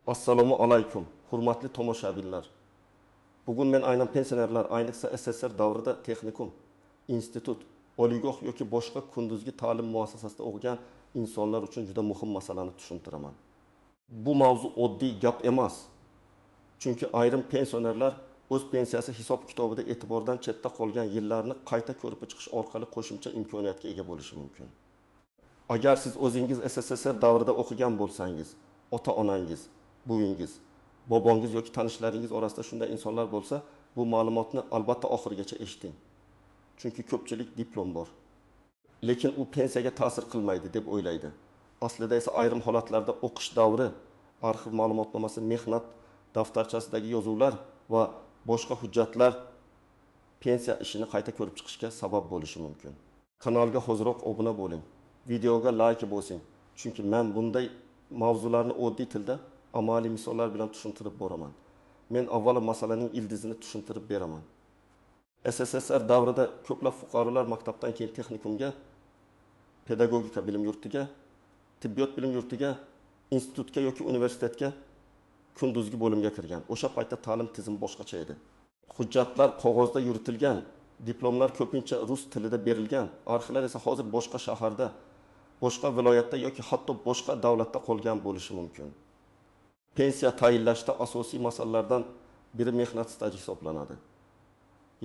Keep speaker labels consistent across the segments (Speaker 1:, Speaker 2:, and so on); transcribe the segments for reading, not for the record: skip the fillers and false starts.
Speaker 1: Assalomu alaykum, hurmatli tomoshabinlar. Bugun men aynan pensionerlar, ayniqsa SSSR davrida texnikum, institut, oliygoh yoki boshqa kunduzgi ta'lim muassasasida o'qigan insonlar uchun juda muhim masalani tushuntiraman. Bu mavzu oddiy gap emas. Chunki ayrim pensionerlar o'z pensiyasi hisob kitobida e'tibordan chetda qolgan yillarni qayta ko'rib chiqish orqali qo'shimcha imkoniyatga ega bo'lishi mumkin. Agar siz o'zingiz SSSR davrida o'qigan bo'lsangiz, ota-onangiz, buvingiz, bobongiz yoki tanishlaringiz orasida shunday insonlar bo'lsa, bu ma'lumotni albatta oxirigacha eshiting. Chunki ko'pchilik diplom bor, lekin u pensiyaga ta'sir qilmaydi deb o'ylaydi. Aslida esa ayrim holatlarda o'qish davri, arxiv ma'lumotnomasi, mehnat daftarchasidagi yozuvlar va boshqa hujjatlar pensiya ishini qayta ko'rib chiqishga sabab bo'lishi mumkin. Kanalga hoziroq obuna bo'ling, videoga like bosing, chunki men bunday mavzularni oddiy tilda amaliy misollar bilan tushuntirib boraman. Men avvalo masalaning ildizini tushuntirib beraman. SSSR davrida ko'plab fuqarolar maktabdan keyin texnikumga, pedagogika bilim yurtiga, tibbiyot bilim yurtiga, institutga yoki universitetga kunduzgi bo'limga kirgan. O'sha paytda ta'lim tizimi boshqacha edi. Hujjatlar qog'ozda yuritilgan, diplomlar ko'pincha rus tilida berilgan, arxivlar esa hozir boshqa shaharda, boshqa viloyatda yoki hatto boshqa davlatda qolgan bo'lishi mumkin. Pensiya tayinlashda asosiy masalalardan biri mehnat staji hisoblanadi.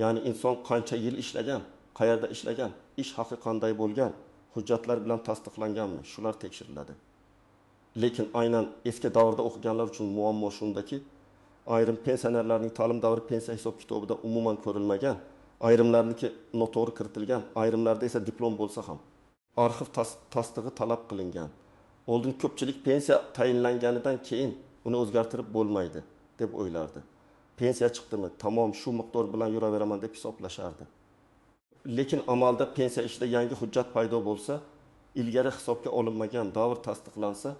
Speaker 1: Ya'ni inson qancha yil ishlagan, qayerda ishlagan, ish haqi qanday bo'lgan, hujjatlar bilan tasdiqlanganmi, shular tekshiriladi. Lekin aynan eski davrda o'qiganlar uchun muammo shundaki, ayrim pensionerlarning ta'lim davri pensiya hisob kitobida umuman ko'rilmagan, ayrimlarniki noto'g'ri kiritilgan, ayrimlarda esa diplom bo'lsa ham arxiv tasdig'i talab qilingan. Oldin ko'pchilik pensiya tayinlanganidan keyin uni o'zgartirib bo'lmaydi deb o'ylardi. Pensiya chiqdimi, tamom shu miqdor bilan yuraveraman deb hisoblashardi. Lekin amalda pensiya ishida yangi hujjat paydo bo'lsa, ilgari hisobga olinmagan davr tasdiqlansa,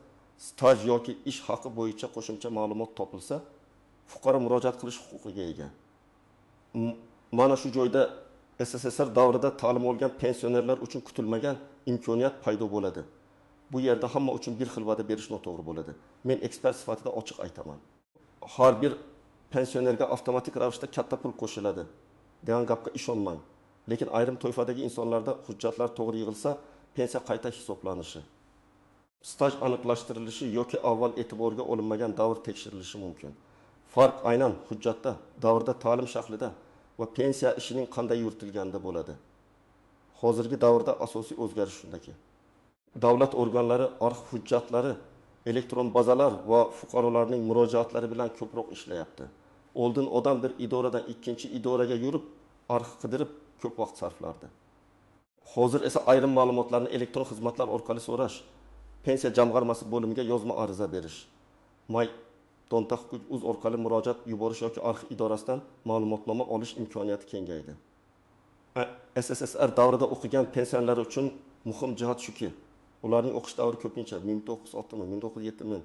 Speaker 1: staj yoki ish haqi bo'yicha qo'shimcha ma'lumot topilsa, fuqaro murojaat qilish huquqiga ega. Mana shu joyda SSSR davrida ta'lim olgan pensionerlar uchun kutilmagan imkoniyat paydo bo'ladi. Bu yerda hamma uchun bir xil va'da berish noto'g'ri bo'ladi. Men ekspert sifatida ochiq aytaman. Har bir pensionerga avtomatik ravishda katta pul qo'shiladi degan gapga ishonmang. Lekin ayrim toifadagi insonlarda hujjatlar to'g'ri yig'ilsa, pensiya qayta hisoblanishi, staj aniqlashtirilishi yoki avval e'tiborga olinmagan davr tekshirilishi mumkin. Farq aynan hujjatda, davrda, ta'lim shaklida va pensiya ishining qanday yuritilganida bo'ladi. Hozirgi davrda asosiy o'zgarish shundaki, davlat organlari arxiv hujjatlari, elektron bazalar va fuqarolarning murojaatlari bilan ko'proq ishlayapti. Oldin odam bir idoradan ikkinchi idoraga yurib, arxiv qidirib ko'p vaqt sarflardi. Hozir esa ayrim ma'lumotlarni elektron xizmatlar orqali so'rash, pensiya jamg'armasi bo'limiga yozma ariza berish, my.huquq.uz orqali murojaat yuborish yoki arxiv idorasidan ma'lumotnoma olish imkoniyati kengaydi. SSSR davrida o'qigan pensionerlar uchun muhim jihat shuki, ularning o'qish davri ko'pincha 1960, 1970,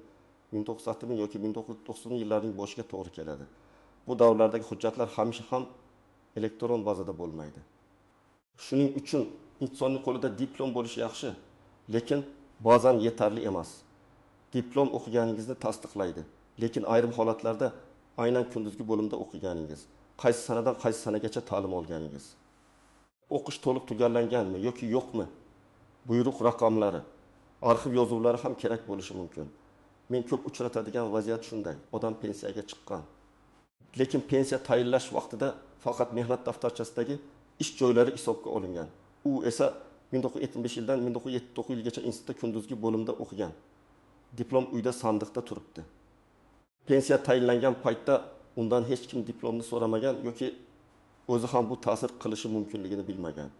Speaker 1: 1960 yoki 1990 yillarning boshiga to'g'ri keladi. Bu davrlardagi hujjatlar hamisha ham elektron bazada bo'lmaydi. Shuning uchun insonning qo'lida diplom bo'lishi yaxshi, lekin ba'zan yetarli emas. Diplom o'qiganingizni tasdiqlaydi, lekin ayrim holatlarda aynan kunduzgi bo'limda o'qiganingiz, qaysi sanadan qaysi sanagacha ta'lim olganingiz, o'qish to'liq tugallanganmi yoki yo'qmi, buyruq raqamlari, arxiv yozuvlari ham kerak bo'lishi mumkin. Men ko'p uchratadigan vaziyat shunday: odam pensiyaga chiqqan, lekin pensiya tayinlash vaqtida faqat mehnat daftarchasidagi ish joylari hisobga olingan. U esa 1975 yildan 1979 yilgacha institutda kunduzgi bo'limda o'qigan. Diplom uyda sandiqda turibdi. Pensiya tayinlangan paytda undan hech kim diplomni so'ramagan yoki o'zi ham bu ta'sir qilishi mumkinligini bilmagan.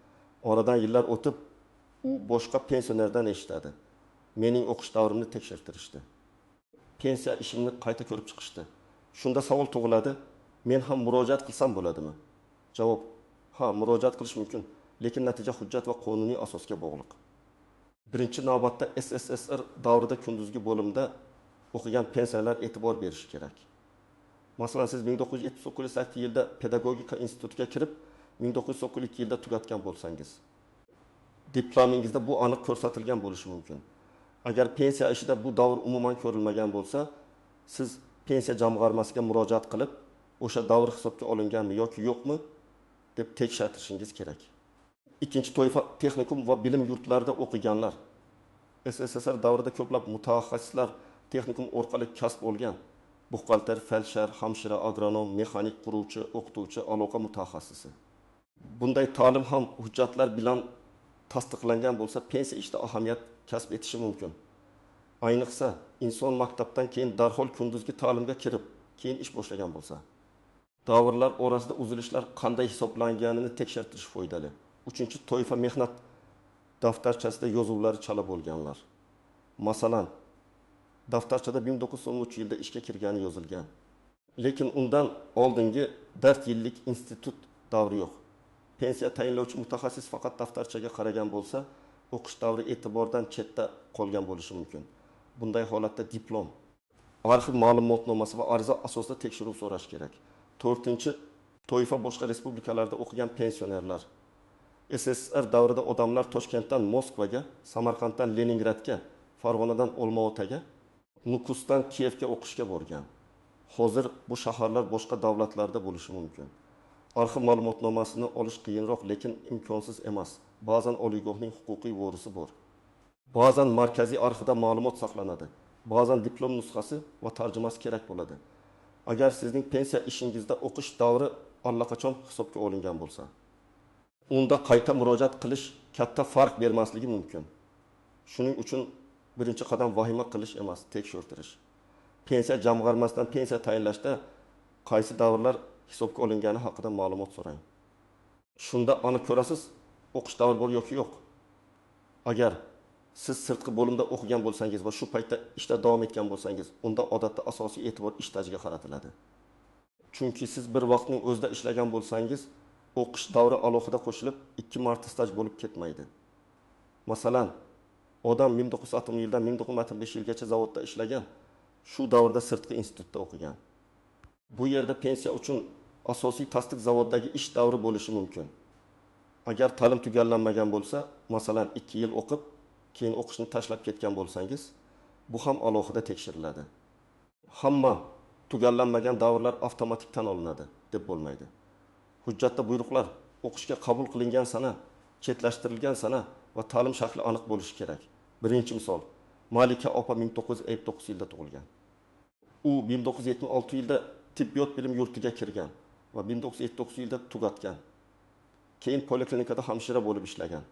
Speaker 1: Oradan yillar o'tib, u boshqa pensionerdan eshitadi. Mening o'qish davrimni tekshirtirishdi. Pensiya ishimni qayta ko'rib chiqishdi. Shunda savol tug'iladi: men ham murojaat qilsam bo'ladimi? Javob: ha, murojaat qilish mumkin, lekin natija hujjat va qonuniy asosga bog'liq. Birinchi navbatda SSSR davrida kunduzgi bo'limda o'qigan pensionerlar e'tibor berishi kerak. Masalan, siz 1979 yilda pedagogika institutiga kirib, 1992 yilda tugatgan bo'lsangiz, diplomingizda bu aniq ko'rsatilgan bo'lishi mumkin. Agar pensiya ishida bu davr umuman ko'rilmagan bo'lsa, Siz pensiya jamg'armasiga murojaat qilib, o'sha davr hisobga olinganmi yoki yo'qmi deb tekshirtirishingiz kerak. Ikkinchi toifa texnikum va bilim yurtlarida o'qiganlar. SSSR davrida ko'plab mutaxassislar texnikum orqali kasb olgan. Buxgalter, feldsher, hamshira, agronom, mexanik, quruvchi, o'qituvchi, aloqa mutaxassisi. Bunday ta'lim ham hujjatlar bilan tasdiqlangan bo'lsa, pensiya ishida ahamiyat kasb etishi mumkin. Ayniqsa, inson maktabdan keyin darhol kunduzgi ta'limga kirib, keyin ish boshlagan bo'lsa. Davrlar orasida uzilishlar qanday hisoblanganini tekshirtirish foydali. Uchinchi toifa mehnat daftarchasida yozuvlari chala bo'lganlar. Masalan, daftarchada 1913 yilda ishga kirgani yozilgan. Lekin undan oldingi 4 yillik institut davri yo'q. Pensiya tayinlovchi mutaxassis faqat daftarchaga qaragan bo'lsa, o'qish davri e'tibordan chetda qolgan bo'lishi mumkin. Bunday holatda diplom, arxiv ma'lumotnomasi va ariza asosida tekshiruv so'rash kerak. To'rtinchi toifa boshqa respublikalarda o'qigan pensionerlar. SSSR davrida odamlar Toshkentdan Moskvaga, Samarqanddan Leningradga, Farg'onadan Olmaotaga, Nukusdan Kiyevga o'qishga borgan. Hozir bu shaharlar boshqa davlatlarda bo'lishi mumkin. Arxiv ma'lumotnomasini olish qiyinroq, lekin imkonsiz emas. Ba'zan oliygohning huquqiy vorisi bor. Ba'zan markaziy arxivda ma'lumot saqlanadi. Ba'zan diplom nusxasi va tarjimasi kerak bo'ladi. Agar sizning pensiya ishingizda o'qish davri allaqachon hisobga olingan bo'lsa, unda qayta murojaat qilish katta farq bermasligi mumkin. Shuning uchun birinchi qadam vahima qilish emas, tekshirtirish. Pensiya jamg'armasidan pensiya tayinlashda qaysi davrlar hisobga olingani haqida ma'lumot so'rang. Shunda aniq ko'rasiz, o'qish davri bor yoki yo'q. Agar siz sirtqi bo'limda o'qigan bo'lsangiz va shu paytda ishda davom etgan bo'lsangiz, unda odatda asosiy e'tibor ish stajiga qaratiladi. Chunki siz bir vaqtning o'zida ishlagan bo'lsangiz, o'qish davri alohida qo'shilib, 2 marta staj bo'lib ketmaydi. Masalan, odam 1960 yildan 1965 yilgacha zavodda ishlagan, shu davrda sirtqi institutda o'qigan. Bu yerda pensiya uchun asosiy tasdiq zavoddagi ish davri bo'lishi mumkin. Agar ta'lim tugallanmagan bo'lsa, masalan, 2 yil o'qib, keyin o'qishni tashlab ketgan bo'lsangiz, bu ham alohida tekshiriladi. Hamma tugallanmagan davrlar avtomatik tan olinadi deb bo'lmaydi. Hujjatda buyruqlar, o'qishga qabul qilingan sana, chetlashtirilgan sana va ta'lim shakli aniq bo'lishi kerak. Birinchi misol, Malika opa 1959 yilda tug'ilgan. U 1976 yilda tibbiyot bilim yurtiga kirgan va 1979 yilda tugatgan. Keyin poliklinikada hamshira bo'lib ishlagan.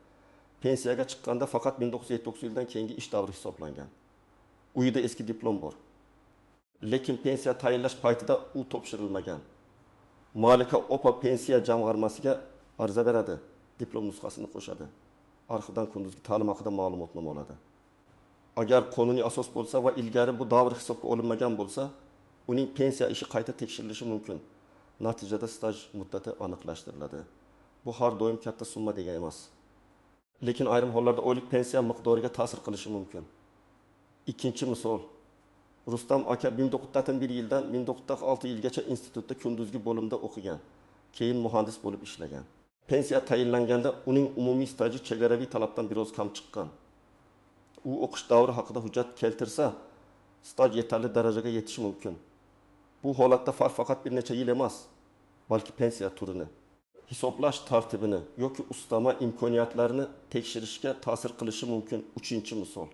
Speaker 1: Pensiyaga chiqqanda faqat 1979 yildan keyingi ish davri hisoblangan. Uyida eski diplom bor. Lekin pensiya tayinlash paytida u topshirilmagan. Malika opa pensiya jamg'armasiga ariza beradi, diplom nusxasini qo'shadi. Arxivdan kunduzgi ta'lim haqida ma'lumotnoma oladi. Agar qonuniy asos bo'lsa va ilgari bu davr hisobga olinmagan bo'lsa, uning pensiya ishi qayta tekshirilishi mumkin. Natijada staj muddati aniqlashtiriladi. Bu har doim katta summa degan emas. Lekin ayrim hollarda oylik pensiya miqdoriga ta'sir qilishi mumkin. Ikkinchi misol. Rustam aka 1901 yildan 1906 yilgacha institutda kunduzgi bo'limda o'qigan. Keyin muhandis bo'lib ishlagan. Pensiya tayinlanganda uning umumiy staji chegaraviy talabdan biroz kam chiqqan. U o'qish davri haqida hujjat keltirsa, staj yetarli darajaga yetishi mumkin. Bu holatda farq faqat bir necha yil emas, balki pensiya turini, hisoblash tartibini yoki ustama imkoniyatlarini tekshirishga ta'sir qilishi mumkin. Uchinchi misol.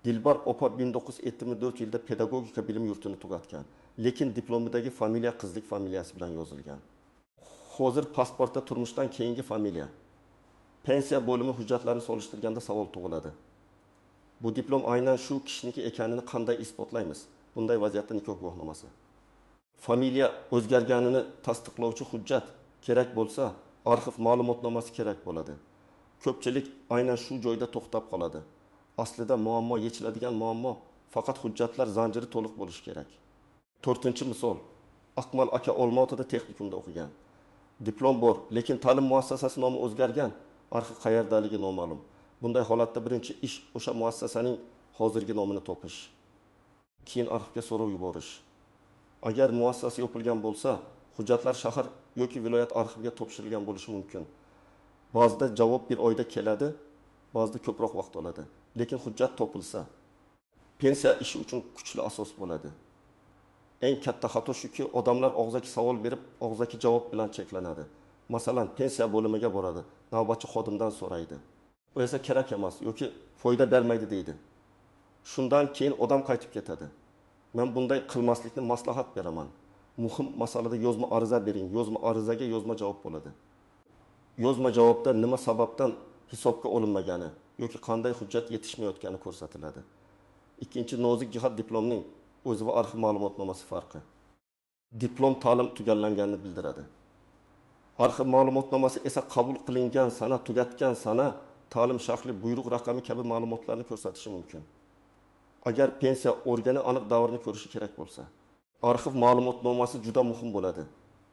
Speaker 1: Dilbar opa 1974 yilda pedagogika bilim yurtini tugatgan, lekin diplomidagi familiya qizlik familiyasi bilan yozilgan. Hozir pasportda turmushdan keyingi familiya. Pensiya bo'limi hujjatlarini solishtirganda savol tug'iladi. Bu diplom aynan shu kishiniki ekanini qanday isbotlaymiz? Bunday vaziyatda nikoh guvohnomasi, familiya o'zgarganini tasdiqlovchi hujjat kerak bo'lsa, arxiv ma'lumotnomasi kerak bo'ladi. Ko'pchilik aynan shu joyda to'xtab qoladi. Aslida muammo yechiladigan muammo, faqat hujjatlar zanjiri to'liq bo'lishi kerak. To'rtinchi misol. Akmal aka Olmaotada texnikumda o'qigan. Diplom bor, lekin ta'lim muassasasi nomi o'zgargan, arxiv qayerdaligi noma'lum. Bunday holatda birinchi ish o'sha muassasaning hozirgi nomini topish. Keyin arxivga so'rov yuborish. Agar muassasa yopilgan bo'lsa, hujjatlar shahar yoki viloyat arxiviga topshirilgan bo'lishi mumkin. Ba'zida javob bir oyda keladi, ba'zida ko'proq vaqt oladi. Lekin hujjat topilsa, pensiya ishi uchun kuchli asos bo'ladi. Eng katta xato shuki, odamlar og'zaki savol berib, og'zaki javob bilan cheklanadi. Masalan, pensiya bo'limiga boradi, navbatchi xodimdan so'raydi. U esa kerak emas yoki foyda bermaydi deydi. Shundan keyin odam qaytib ketadi. Men bunday qilmaslikni maslahat beraman. Muhim masalada yozma ariza bering. Yozma arizaga yozma javob bo'ladi. Yozma javobda nima sababdan hisobga olinmagani yoki qanday hujjat yetishmayotgani ko'rsatiladi. Ikkinchi nozik jihat diplomning o'zi va arxiv ma'lumotnomasi farqi. Diplom ta'lim tugallanganini bildiradi. Arxiv ma'lumotnomasi esa qabul qilingan sana, tugatgan sana, ta'lim shakli, buyruq raqami kabi ma'lumotlarni ko'rsatishi mumkin. Agar pensiya organi aniq davrni ko'rishi kerak bo'lsa, arxiv ma'lumotnomasi juda muhim bo'ladi.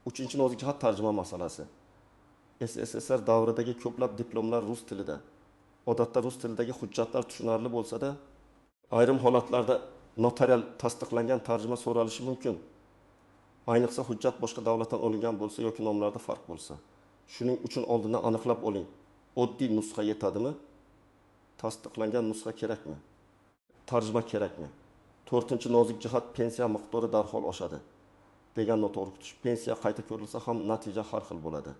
Speaker 1: Uchinchi nozik jihat tarjima masalasi. SSSR davridagi ko'plab diplomlar rus tilida. Odatda rus tilidagi hujjatlar tushunarli bo'lsa-da, ayrim holatlarda notarial tasdiqlangan tarjima so'ralishi mumkin. Ayniqsa hujjat boshqa davlatdan olingan bo'lsa yoki nomlarda farq bo'lsa. Shuning uchun oldindan aniqlab oling. Oddiy nusxa yetadimi? Tasdiqlangan nusxa kerakmi? Tarjima kerakmi? To'rtinchi nozik jihat pensiya miqdori darhol oshadi degan noto'g'ri kutish. Pensiya qayta ko'rilsa ham natija har xil bo'ladi.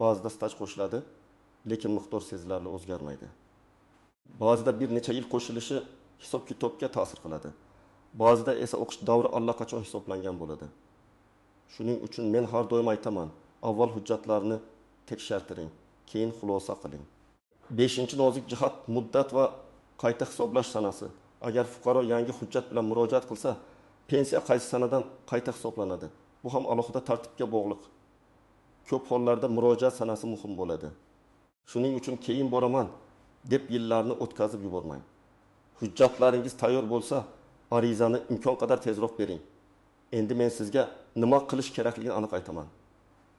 Speaker 1: Ba'zida staj qo'shiladi, lekin miqdor sezilarli o'zgarmaydi. Ba'zida bir necha yil qo'shilishi hisob-kitobga ta'sir qiladi. Ba'zida esa o'qish davri allaqachon hisoblangan bo'ladi. Shuning uchun men har doim aytaman, avval hujjatlarni tekshirtiring, keyin xulosa qiling. Beshinchi nozik jihat muddat va qayta hisoblash sanasi. Agar fuqaro yangi hujjat bilan murojaat qilsa, pensiya qaysi sanadan qayta hisoblanadi? Bu ham alohida tartibga bog'liq. Ko'p hollarda murojaat sanasi muhim bo'ladi. Shuning uchun keyin boraman deb yillarni o'tkazib yubormang. Hujjatlaringiz tayyor bo'lsa, arizani imkon qadar tezroq bering. Endi men sizga nima qilish kerakligini aniq aytaman.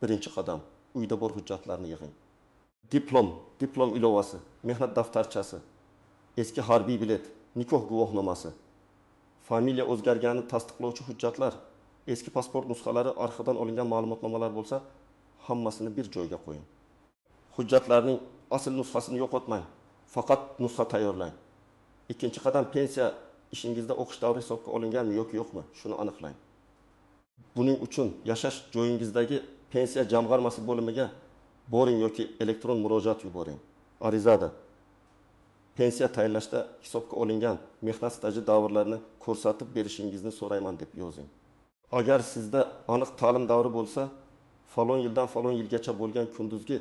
Speaker 1: Birinchi qadam, uyda bor hujjatlarni yig'ing. Diplom, diplom ilovasi, mehnat daftarchasi, eski harbiy bilet, nikoh guvohnomasi, familiya o'zgarganini tasdiqlovchi hujjatlar, eski pasport nusxalari, arxivdan olingan ma'lumotnomalar bo'lsa, hammasini bir joyga qo'ying. Hujjatlarning asl nusxasini yo'qotmang, faqat nusxa tayyorlang. Ikkinchi qadam, pensiya ishingizda o'qish davri hisobga olinganmi yoki yo'qmi, shuni aniqlang. Buning uchun yashash joyingizdagi pensiya jamg'armasi bo'limiga boring yoki elektron murojaat yuboring. Arizada pensiya tayinlashda hisobga olingan mehnat staji davrlarini ko'rsatib berishingizni so'rayman deb yozing. Agar sizda aniq ta'lim davri bo'lsa, falon yildan falon yilgacha bo'lgan kunduzgi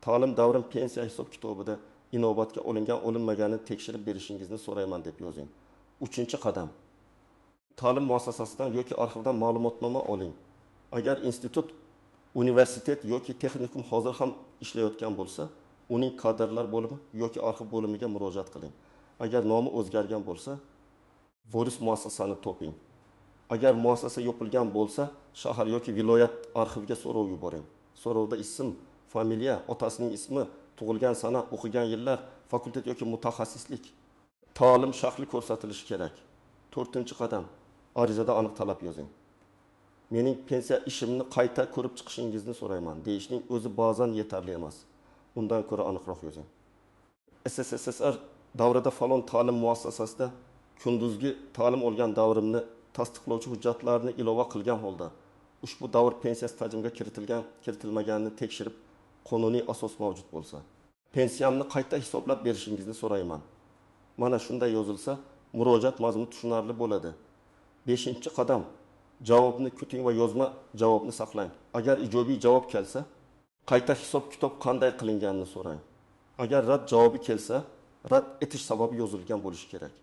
Speaker 1: ta'lim davrim pensiya hisob kitobida inobatga olingan olinmaganini tekshirib berishingizni so'rayman deb yozing. Uchinchi qadam, ta'lim muassasasidan yoki arxivdan ma'lumotnoma oling. Agar institut, universitet yoki texnikum hozir ham ishlayotgan bo'lsa, uning kadrlar bo'limi yoki arxiv bo'limiga murojaat qiling. Agar nomi o'zgargan bo'lsa, voris muassasani toping. Agar muassasa yopilgan bo'lsa, shahar yoki viloyat arxiviga so'rov yuboring. So'rovda ism, familiya, otasining ismi, tug'ilgan sana, o'qigan yillar, fakultet yoki mutaxassislik, ta'lim shakli ko'rsatilishi kerak. To'rtinchi qadam, arizada aniq talab yozing. Mening pensiya ishimni qayta ko'rib chiqishingizni so'rayman deyishning o'zi ba'zan yetarli emas. Undan ko'ra aniqroq yozing. SSSR davrida falon ta'lim muassasasida kunduzgi ta'lim olgan davrimni tasdiqlovchi hujjatlarni ilova qilgan holda ushbu davr pensiya stajimga kiritilgan, kiritilmaganini tekshirib, qonuniy asos mavjud bo'lsa, pensiyamni qayta hisoblab berishingizni so'rayman. Mana shunday yozilsa, murojaat mazmuni tushunarli bo'ladi. Beshinchi qadam, javobni kuting va yozma javobni saqlang. Agar ijobiy javob kelsa, qayta hisob-kitob qanday qilinganini so'rang. Agar rad javobi kelsa, rad etish sababi yozilgan bo'lishi kerak.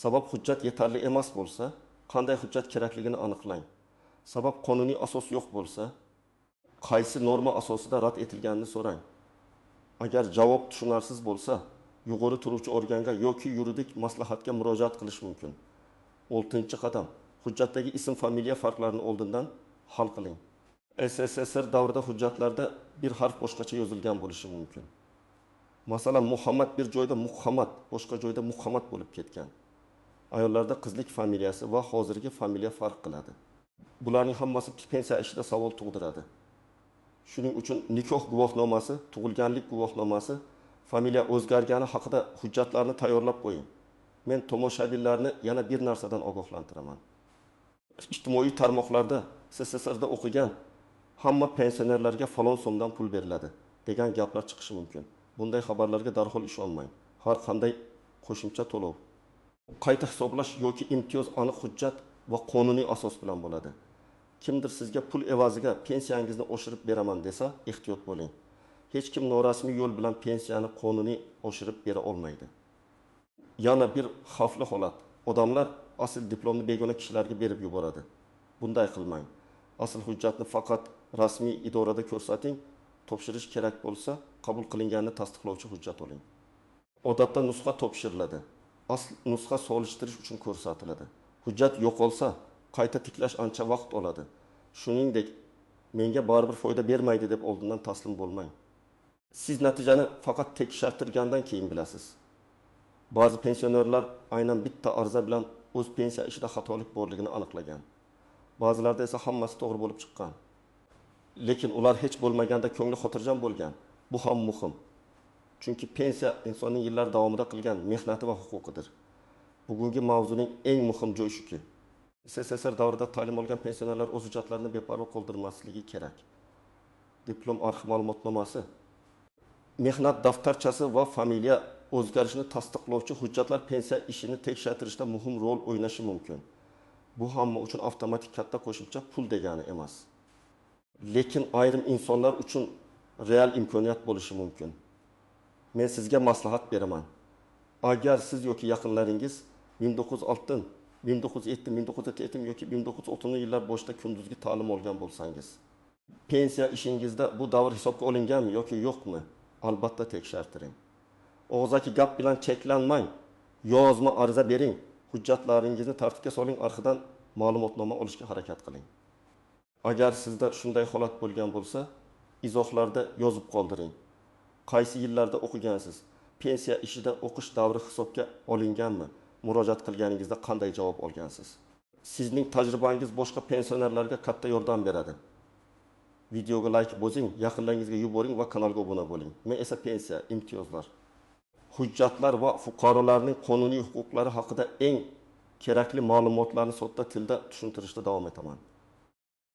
Speaker 1: Sabab hujjat yetarli emas bo'lsa, qanday hujjat kerakligini aniqlang. Sabab qonuniy asos yo'q bo'lsa, qaysi norma asosida rad etilganini so'rang. Agar javob tushunarsiz bo'lsa, yuqori turuvchi organga yoki yuridik maslahatga murojaat qilish mumkin. Oltinchi qadam, hujjatdagi ism, familiya farqlarini oldindan hal qiling. SSSR davrida hujjatlarda bir harf boshqacha yozilgan bo'lishi mumkin. Masalan, Muhammad bir joyda Muhammad, boshqa joyda Muhammad bo'lib ketgan. Ayollarda qizlik familiyasi va hozirgi familiya farq qiladi. Bularning hammasi pensiya ishida savol tug'diradi. Shuning uchun nikoh guvohnomasi, tug'ilganlik guvohnomasi, familiya o'zgargani haqida hujjatlarni tayyorlab qo'ying. Men tomoshabinlarni yana bir narsadan ogohlantiraman. Ijtimoiy tarmoqlarda SSSRda o'qigan hamma pensionerlarga falon so'mdan pul beriladi, degan gaplar chiqishi mumkin. Bunday xabarlarga darhol ishonmang. Har qanday qo'shimcha to'lov, qayta hisoblash yoki imtiyoz aniq hujjat va qonuniy asos bilan bo'ladi. Kimdir sizga pul evaziga pensiyangizni oshirib beraman desa, ehtiyot bo'ling. Hech kim norasmiy yo'l bilan pensiyani qonuniy oshirib bera olmaydi. Yana bir xavfli holat. Odamlar asl diplomni begona kishilarga berib yuboradi. Bunday qilmang. Asl hujjatni faqat rasmiy idorada ko'rsating, topshirish kerak bo'lsa, qabul qilinganini tasdiqlovchi hujjat oling. Odatda nusxa topshiriladi. Asl nusxa solishtirish uchun ko'rsatiladi. Hujjat yo'qolsa, qayta tiklash ancha vaqt oladi. Shuningdek, menga baribir foyda bermaydi deb oldindan taslim bo'lmang. Siz natijani faqat tekshirtirgandan keyin bilasiz. Ba'zi pensionerlar aynan bitta arza bilan o'z pensiya ishida xatolik borligini aniqlagan. Ba'zilarda esa hammasi to'g'ri bo'lib chiqqan. Lekin ular hech bo'lmaganda ko'ngli xotirjam bo'lgan. Bu ham muhim. Chunki pensiya insonning yillar davomida qilgan mehnati va huquqidir. Bugungi mavzuning eng muhim joyi shuki, SSSR davrida ta'lim olgan pensionerlar o'z hujjatlarini beparvo qoldirmasligi kerak. Diplom arxiv ma'lumotnomasi, mehnat daftarchasi va familiya o'zgarishini tasdiqlovchi hujjatlar pensiya ishini tekshirtirishda muhim rol o'ynashi mumkin. Bu hamma uchun avtomatik katta qo'shimcha pul degani emas. Lekin ayrim insonlar uchun real imkoniyat bo'lishi mumkin. Men sizga maslahat beraman. Agar siz yoki yaqinlaringiz 1906, 1907, 1907 yoki 1930 yillar boshida kunduzgi ta'lim olgan bo'lsangiz, pensiya ishingizda bu davr hisobga olinganmi yoki yo'qmi, albatta tekshirtiring. Og'zaki gap bilan cheklanmang, yozma arza bering, hujjatlaringizni tartibga soling, arxidan ma'lumotnoma olishga harakat qiling. Agar sizda shunday holat bo'lgan bo'lsa, izohlarda yozib qoldiring. Qaysi yillarda o'qigansiz? Pensiya ishida o'qish davri hisobga olinganmi? Murojaat qilganingizda qanday javob olgansiz? Sizning tajribangiz boshqa pensionerlarga katta yordam beradi. Videoga like bosing, yaqinlaringizga yuboring va kanalga obuna bo'ling. Men esa pensiya, imtiyozlar, hujjatlar va fuqarolarning qonuniy huquqlari haqida eng kerakli ma'lumotlarni sodda tilda tushuntirishda davom etaman.